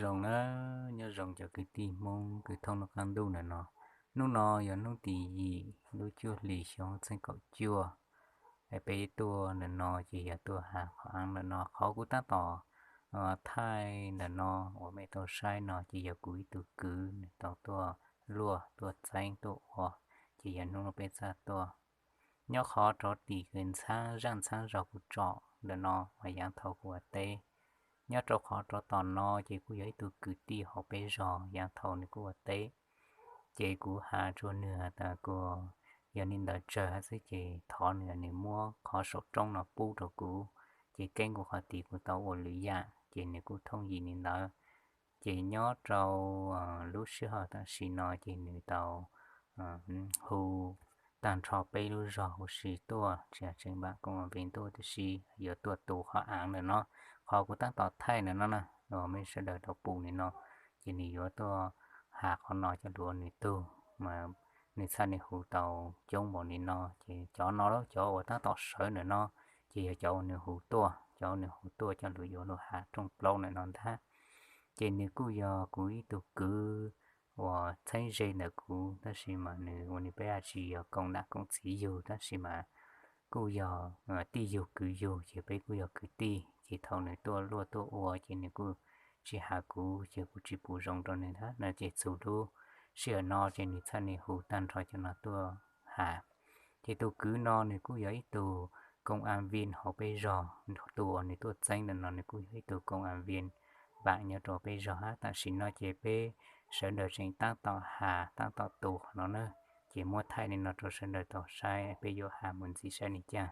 Zoo na, nyob zoo cov kwv tij Hmoob kwv thoob noj qab ntuj ntawm no. Hnub no yog hnub tim yim lub cuaj hlis xyoo txheeb kaum cuaj. Es peb tuaj ntawm no ces yog tuaj has qhov ntawm no, qhov kuv tab tom thaij ntawm no uas mej tau saib no ces yog kuv ib tug kwv nws tau tuaj luaj tuaj txeeb tuaj ua, ces yog hnub no peb txhaj tuaj. Nyob qhov rov tim kws ntxhaab zaj ntxhaab zog kuv tsom ntawm no mas yaav thaus kuv ua teb. Nyob rau qhov rov tom no ces kuj yog ib tug kwv tij hauv peb zog yaav thaus nws kuj ua teb. Ces kuv has rua nwg tas kuas yog li ntawd tsawg hab xwb ces thov nwg, nwg muab qhov saum roob no pub rau kuv, ces keeb kuv qhov tid kuv tau ua lwm yaam, ces nwg kuj thooj yim li ntawd. Ces nyob rau lub sij hawm tam sim no ces nwg tau hu tag nrho peb lub zog huv si tuaj, tsis has tseem npaam koom a vim tuaj, tab sis yuav tuaj tu qhov aav ntawm no, qhov kuv tab tom thaij ntawm no na, mej sawv daws tau pum li no, ces nwg yuav tuaj has qhov no coj lug ua nwg tug, mas nwg txhaj nwg hu tau coob npaum li no. Ces cov no, cov uas tab tom sawv ntawm no, ces yog cov uas nwg hu tuaj, cov uas nwg hu tuaj coj lug yuav lug has rooj plaub ntawm no ntag. Ces nwg kuj yog kuv ib tug kwv uas txheeb ze ntawm kuv, tab sis mas nwg ua nwg peb tsis yog koom nam koom txiv yug, tab sis mas kuj yog tij yug kwv yug, ces peb kuj yog kwv tij. Ces thaus nwg tuaj luaj tuaj ua ces nwg kuj tsis has kuv, ces kuv tsis pum zoo rau nwg hab no, ces txug lub sij hawm no ces nwg txhaj nwg hu tag nrho cov no tuaj has. Ces tus kwv no nwg kuj yog ib tug koom a vin hauv peb zog, tus uas nwg tuaj txeeb ntawm no nwg kuj yog ib tug koom a vin npaam nyob rau peb zog hab. Tam sim no ces peb sawv daws tseem tab tom has tab tom tu qhov no na, ces muab thaij li no rau sawv daws tau saib, peb yuav has mus ntxiv saib nwg caag.